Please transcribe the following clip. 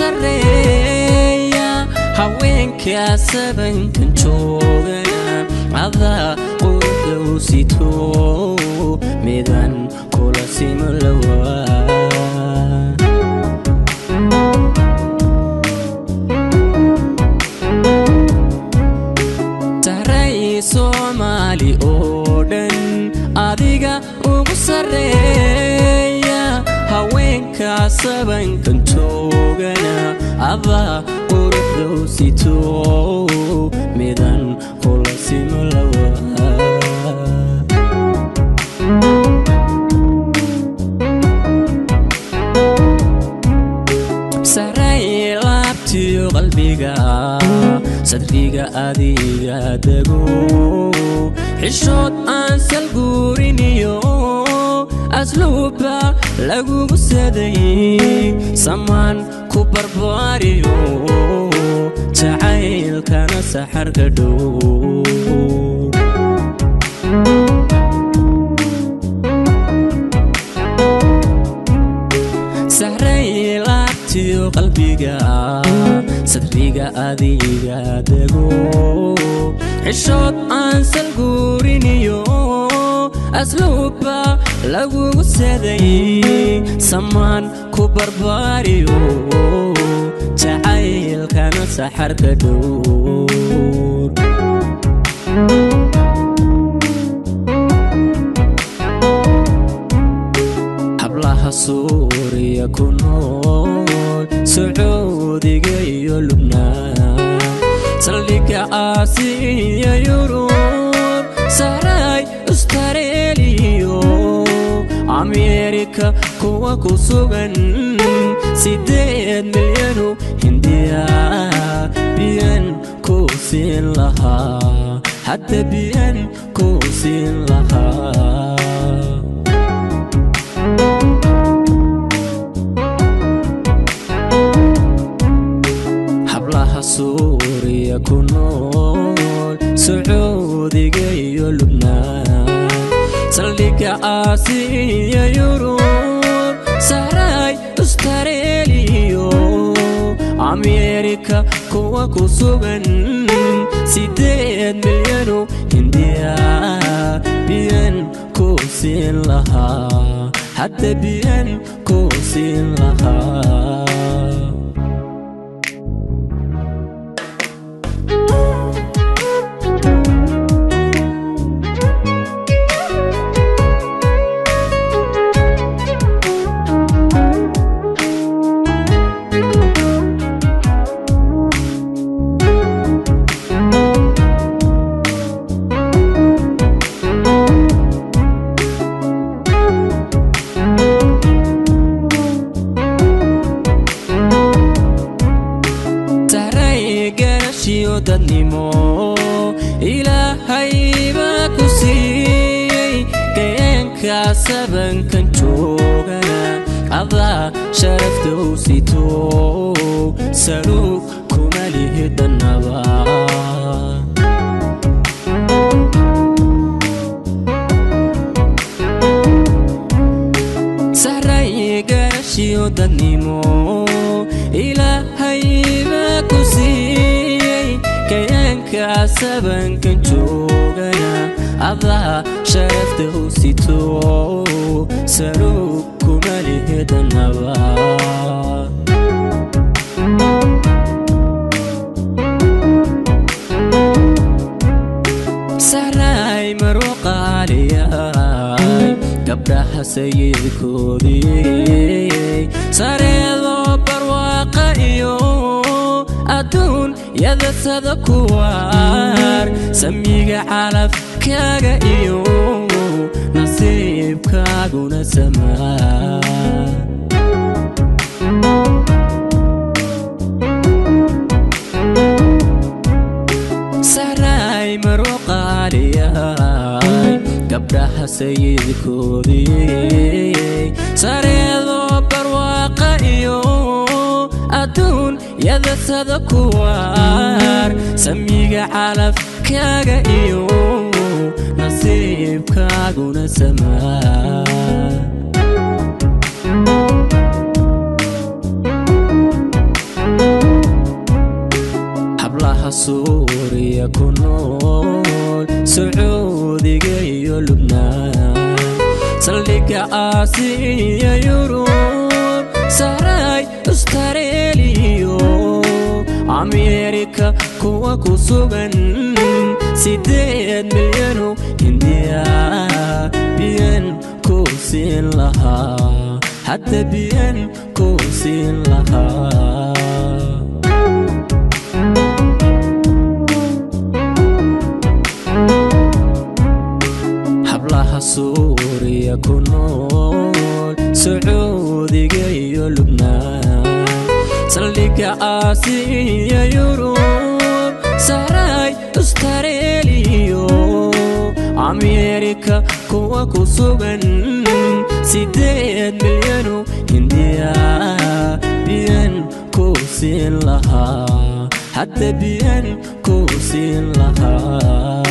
Sarreeya haweenka sabankan joogana, adaa quruxda u sito, midan kula simo lawaa. Sahray Soomaali oo dhan adiga ugu sarreeya, haweenka sabankan joogana, adaa quruxda u sito, midan kula simo lawaa. Sahray laabtiyo qalbiga, sadriga adiga dego, xishood aan salguuriniyo asluubba lagugu saday, samaan ku barbaariyo jacaylkana saxarka dhow. Sahray laabtiyo qalbiga, sadriga adiga dego, xishood aan salguuriniyo asluubba lagugu saday, samaan ku barbaariyo jacaylkana saxarka dhowr. Hablaha Suuriya ku nool, Sacuudiga iyo Lubnaan, saldhigga Aasiya, Yurub, Sahray Ustareeliyo Ameerika kuwa ku sugan, 8 milyanu Hindiya biyan ku siin lahaa, hadda biyan ku siin lahaa. Hablaha Suuriya ku nool, Sacuudiga iyo Lubnaan, saldhigga Aasiya, Yurub, Sahray Ustareeliyo Ameerika kuwa ku sugan, 8 milyanu Hindiya biyan ku siin lahaa, hadda biyan ku siin lahaa. Sahray garashiyo dadnimo Ilaahay baa ku siiyey, geenka sabankan joogana, adaa sharafta u sito, saluug kuma lihi dhannaba. Sahray garashiyo dadnimo Ilaahay baa ku siiyey, kayaanka sabankan joogana, adaa sharafta u sito, saluug kuma lihi dhannaba. Sahray marwo qaaliyay, gabdhaha sayidkoodii, sareedoo barwaaqa iyo adduun yadasada kuwaar, samiga calafkaaga iyo nasiibkaaguna samaa. Sahray marwo qaaliyay, gabdhaha sayidkoodii, sareedoo barwaaqa iyo adduun yadasada kuwaar, samiga calafkaaga iyo nasiibkaaguna samaa. Hablaha Suuriya ku nool, Sacuudiga iyo Lubnaan, saldhigga Aasiya, Yurub, saray Ustareeliyo Ameerika kuwa ku sugan, 8 milyanu Hindiya biyan ku siin lahaa, hadda biyan ku siin lahaa. Hablaha Suuriya ku nool, Sacuudiga iyo Lubnaan, saldhigga Aasiya, Yurub, saray Ustareeliyo Ameerika kuwa ku sugan, 8 milyanu Hindiya biyan ku siin lahaa, hadda biyan ku siin lahaa.